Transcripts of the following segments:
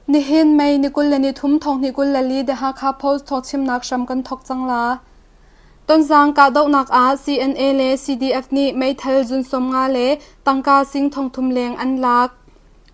Nihin May ni 23 thonghnih 24 The Hakha Post thawngchimnak hram kan thawk cang la. Tonzang kahdohnak ah CNA le CDF nih meithal zun 50 le tangka sing 3000 leng an lak.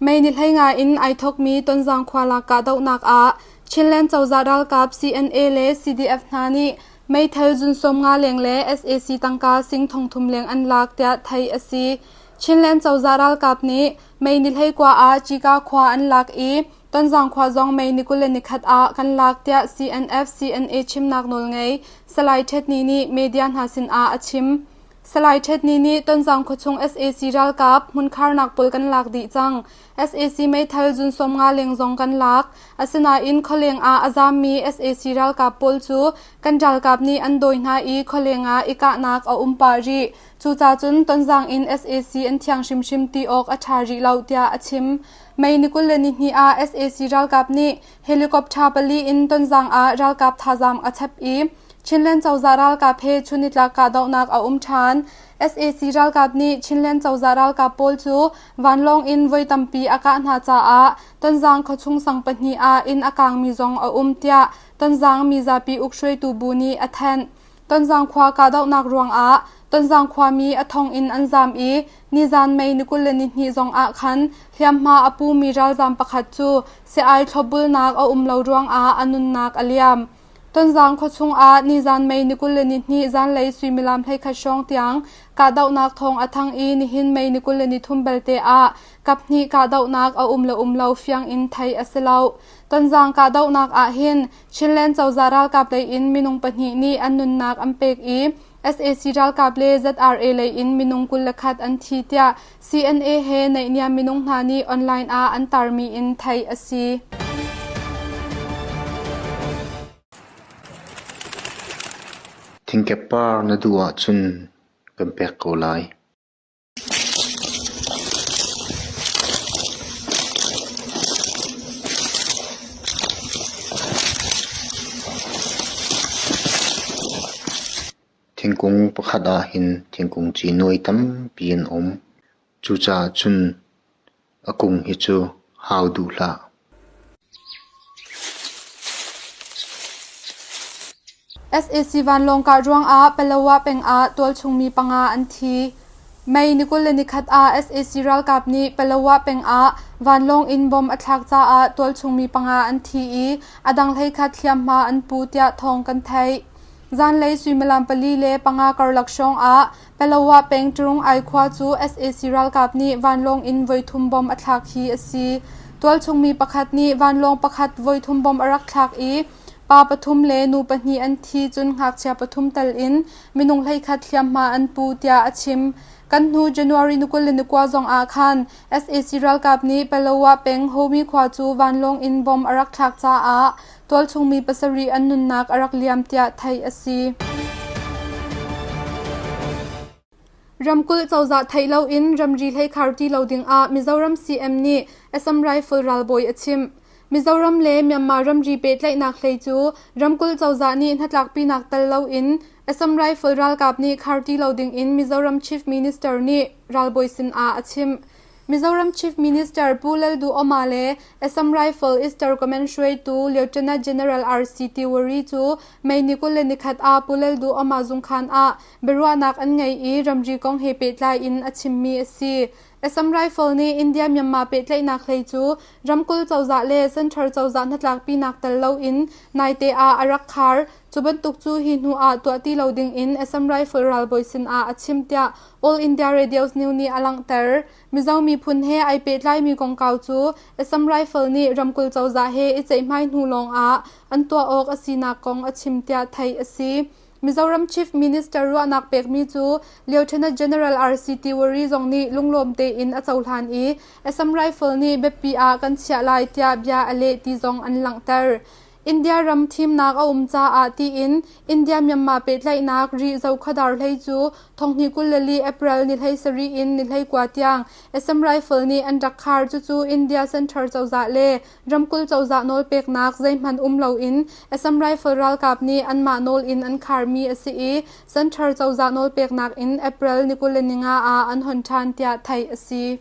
May ni 15 in ai thawkmi Tonzang khua lak kahdohnak ah Chinland cozah ralkap CNA le CDF hna nih meithal zun 50 leng le sac tangka sing 3000 leng an lak tiah theih a si. Chinland cozah ralkap nih May ni 19 ah Cika khua an lak i Tonzang khua zong May ni 21 ah kan lak tiah CNF CNA chimnak nawlngei Salai Htet Ni nih media hna sinah a chim. Salai Htet Ni nih Tonzang khuachung sac ralkap hmunkharnak pawl kan lak dih cang. Sac meithal zun 50 leng zong kan lak. Asinain khualeng ah a zaammi sac ralkap pawl cu kan ralkap nih an dawi hna i khualeng ah i kahnak a um pah rih. Cucacun Tonzang in sac an thiang hrimhrim ti awk a ṭha rih lo tiah a chim. May ni 22 ah sac ralkap nih helicopter pali in Tonzang ah ralkap thazaang a chap i Chinland cozah ralkap he chunnitlak kahdohnak a um ṭhan. Sac ralkap nih Chinland cozah ralkap pawl cu vanlawng in voi tampi a kah hna caah Tonzang khuachung sang pahnih ah inn a kaangmi zong a um tiah Tonzang mizapi ukhruaitu bu nih a thanh. Tonzang khua kahdohnak ruangah Tonzang khuami a thong in an zaam i nizan May ni 22 zong ah khan hliamhma a pumi ralzaam pakhat cu si-ai thlopbulnak a um lo ruangah a nunnak a liam. Tonzang khuachung ah nizan May ni 22 zanlei suimilam 11 hrawng tiang kahdohnak thawng a thang i nihin May ni 23 belte ah kaphnih kahdohnak a um le um lo fiang in theih a si lo. Tonzang kahdohnak ahhin Chinland cozah ralkap lei in minung pahnih nih an nunnak an pek i sac ralkap le ZRA lei in minung 21 an thi tiah CNA he naihniam minung hna nih online ah an tarmi in theih a si. Thingkep par na duh ahcun kan pek ko lai. Thingkung pakhat ah hin thingkung ci nuai tampi an um. Cucaah cun a kung hi cu hau duh hlah. Sac vanlawng kah ruangah Palawa peng ah tualchung mi panga an thi. May ni 21 ah sac ralkap nih Palawa peng ah vanlawng in bomb a thlak caah tualchung mi panga an thi i a dang 11 hliamhma an pu tiah thawng kan theih. Zanlei suimilam pali le panga karlak hrawng ah Palawa peng Ṭurung Ai khua cu sac ralkap nih vanlawng in voithum bomb a thlak hi a si. Tualchung mi pakhat nih vanlawng pakhat voithum bomb a rak thlak i Pa pathum le nu pahnih an thi cun ngakchia pathum tal in minung 11 hliamhma an pu tiah a chim. Kan hnu January ni 29 zong ah khan sac ralkap nih Palawa peng Homi khua cu vanlawng in bomb a rak thlak caah tualchung mi pasarih an nunnak a rak liam tiah theih a si. Ramkulh cozah theih loin ramri hlei khar ti lo dingah Mizoram CM nih Assam Rifle ralbawi a chimh. Mizoram le Myanmar ramri pehtlaihnak hlei cu ramkulh cozah nih hnatlakpinak tel loin Assam Rifle ralkap nih khar ti lo dingin Mizoram Chief Minister nih ralbawi sinah a chimh. Mizoram Chief Minister Pu Lalduhoma le Assam Rifle Easter Command hruaitu Lieutenant General R.C. Tiwari cu May ni 21 ah Pu Lalduhoma zungkhan ah biaruahnak an ngei i ramri kong he pehtlai in a chimmi a si. Assam Rifle nih India-Myanmar pehtlaihnak hlei cu ramkulh cozah le central cozah hnatlakpinak tel loin naite ah a rak khar. Cu bantuk cu hi hnu ah tuah ti lo dingin Assam Rifle ralbawi sinah a chim tiah All India Radio News nih a langhter. Mizo miphun he ai pehtlaimi kongkau cu Assam Rifle nih ramkulh cozah he i ceihmai hnu lawngah an tuah awk a sinak kong a chim tiah theih a si. Mizoram Chief Minister ruahnak pekmi cu Lieutenant General R.C. Tiwari zong nih lunglawm tein a cohlan i Assam Rifle nih biapi ah kan chiah lai tiah bia a leh ti zong an langhter. India ram thimnak a um caah tiin India-Myanmar pehtlaihnak Rih Zokhawdar hlei cu thonghnih 24 April ni 17 in ni 19 tiang Assam Rifle nih an rak khar. Cucu India Central cozah le ramkulh cozah nawlpeknak zeihmanh um loin Assam Rifle ralkap nih anmah nawl in an kharmi a si i Central cozah nawlpeknak in April ni 25 ah an hon ṭhan tiah theih a si.